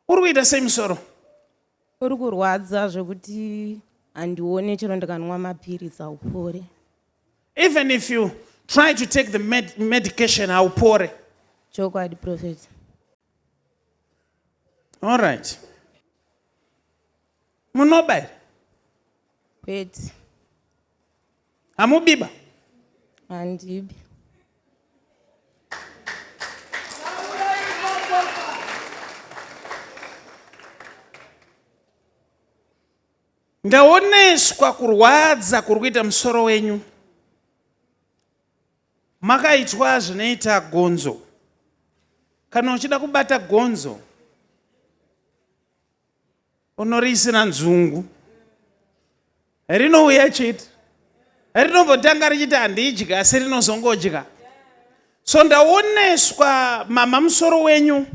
Uri kuita sei musoro? Uri kurwadza zvekuti handione chero ndikanwa mapiritsi haupore. Even if you try to take the med medication haupore. Chokwadi prophet. All right. Munoba here? Kwete. Hamubiba? Handibi. Ndaoneswa kurwadza kuri kuita musoro wenyu. Makaitwa zvinoita gonzo. Kana uchida kubata gonzo unoriisira nzungu rinouya chete rinombotanga richiti handidyi asi rinozongodya so ndaoneswa mama musoro wenyu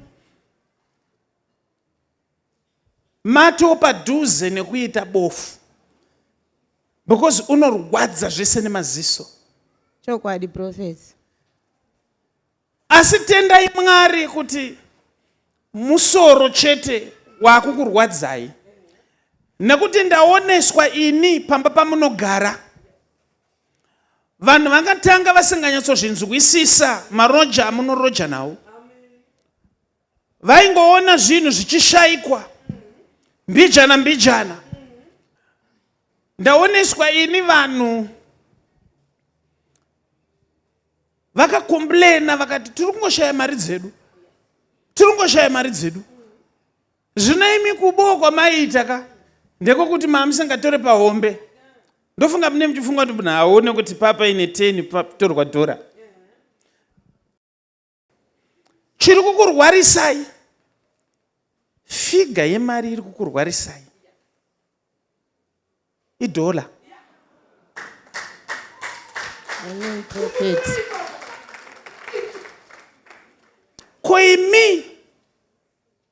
mato padhuze nekuita bofu because unorwadza zvese nemaziso chokwadi prophet Asi tendai Mwari kuti musoro chete wakukurwadzai nekuti ndaoneswa ini pamba pamunogara vanhu vangatanga vasinganyatsozvinzwisisa maroja amunoroja nawo vaingoona zvinhu zvichishaikwa mbijana mbijana ndaoneswa ini vanhu Vakakomplena vakati tiri kungoshaya mari dzedu, tiri kungoshaya mari dzedu. Zvino imi kubowa kwamaiita ka ndekwekuti maamusingatore pahombe. Ndofunga mune muchifunga kuti munhu aone kuti papa ine 10 patorwa dhora. Chiri kukurwarisai figa yemari iri kukurwarisai idhola. Amen, prophet. Ko imi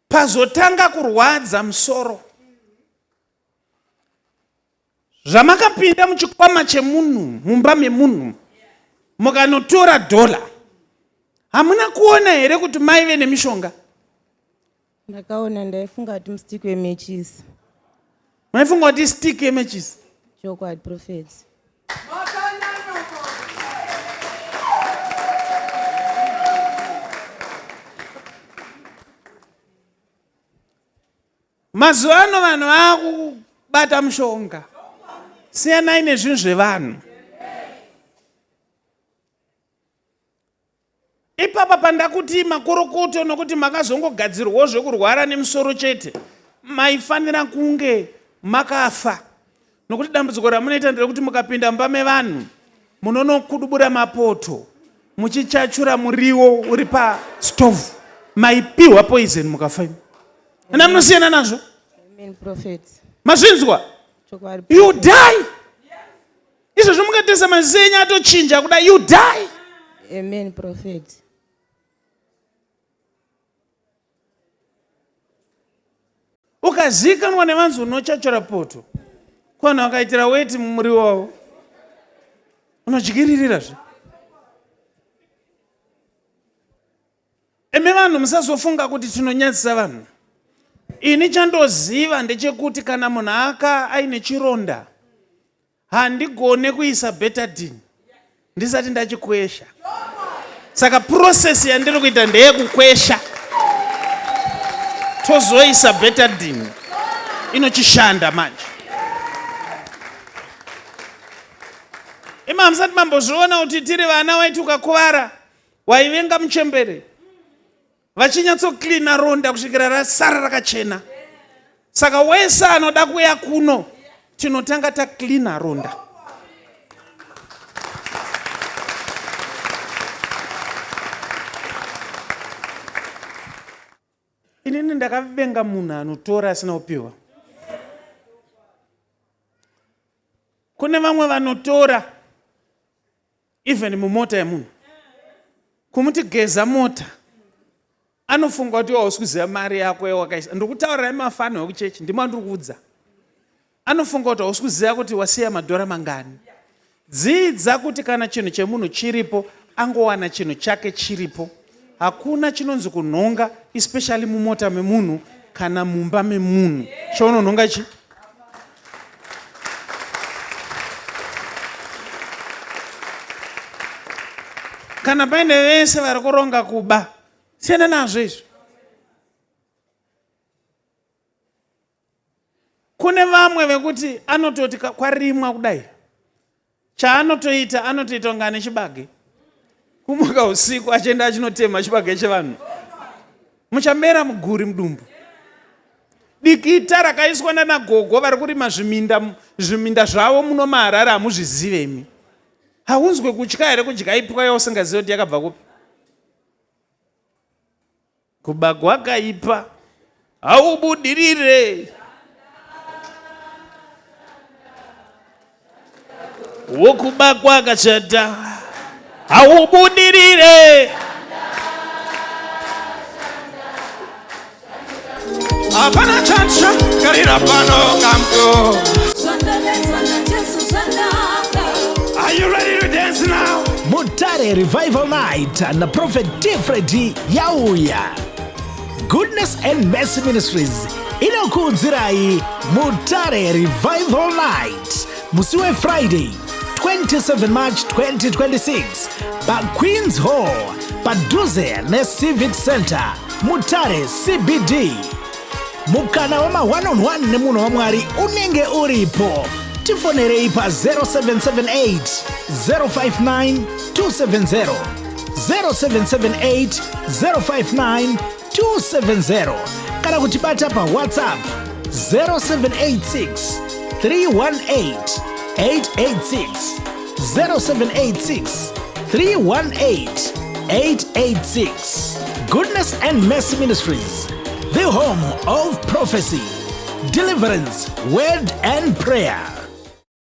pazotanga kurwadza musoro zvamakapinda muchikwama chemunhu mumba memunhu mukanotora dhola hamuna kuona here kuti maive nemishonga? Ndakaona ndaifunga kuti mustick wemechisi. Maifunga kuti stick yemechisi? Chokwadi prophet. Mazuva ano vanhu vakubata mushonga. Siyanai nezvinhu zvevanhu. Ipapa pandakuti makorokoto nokuti makazongogadzirwawo zvekurwara nemusoro chete maifanira kunge makafa nokuti dambudziko ramunoita nderekuti mukapinda mumba mevanhu munonokudubura mapoto muchichachura muriwo uri pastove maipihwa poison mukafa imi ana munosiyana nazvo mazvinzwa you die Izvozvo mungatesa maziso enyu atochinja kuda you die. Amen prophet. Ukazikanwa nevanzi unochachora poto. Kwana wakaitira weti mumuriwo wavo. Unodyiririra zve. Imi vanhu musazofunga kuti tinonyadzisa vanhu. Ini chandoziva ndechekuti kana munhu aka aine chironda handigone kuisa betadine ndisati ndachikwesha. Saka process yandiri kuita ndeyekukwesha tozoisa betadine inochishanda manje. Imi hamusati mambozviona kuti tiri vana waiti ukakuvara Waivenga muchembere vachinyatsocleana ronda kusvikira rasara rakachena. Saka wese anoda kuya kuno tinotanga tacleana ronda. Inini ndakavenga munhu anotora asina kupiwa. Kune vamwe vanotora even mumota yemunhu kumuti geza mota anofunga kuti hausi kuziva mari yako yawakaisa ndikutaurirai mafano ekuchechi ndimo andiri kuudza anofunga kuti hausi kuziva kuti wasiya madhora mangani dzidza kuti kana chinhu chemunhu chiripo angowana chinhu chake chiripo hakuna chinonzi kunhonga especially mumota memunhu Kana mumba memunhu chaunonhonga chi kana paine vese vari kuronga kuba siyana nazvo izvi. Kune vamwe vekuti anototi kwarimwa kudai chaanotoita anotoita kunge ane chibage kumuka usiku achienda achinotema chibage chevanhu muchamera muguri mudumbu dikita rakaiswa nanagogo vari kurima zviminda zviminda zvavo muno maharare hamuzvizive imi haunzwe kutya here kudya ipwa yausingazive kuti yakabva kupi Kuba kwakaipa haubudirire. Wokuba kwakachata haubudirire. Hapana chatsva garira pano kamko. Are you ready to dance now? Mutare Revival Night naProphet T. Freddy yauya. Goodness and Mercy Ministries inokuudzirai Mutare Revival Night musi weFriday 27 March 2026 paQueens Hall padhuze neCivic Center Mutare CBD. Mukana wema 1 on 1 nemunhu waMwari unenge uripo. Tifonerei pa 0778 059 270 0778 059 270 kana kutibata pa WhatsApp 0786 318 886 0786 318 886. Goodness and Mercy Ministries, the home of prophecy, deliverance, word, and prayer.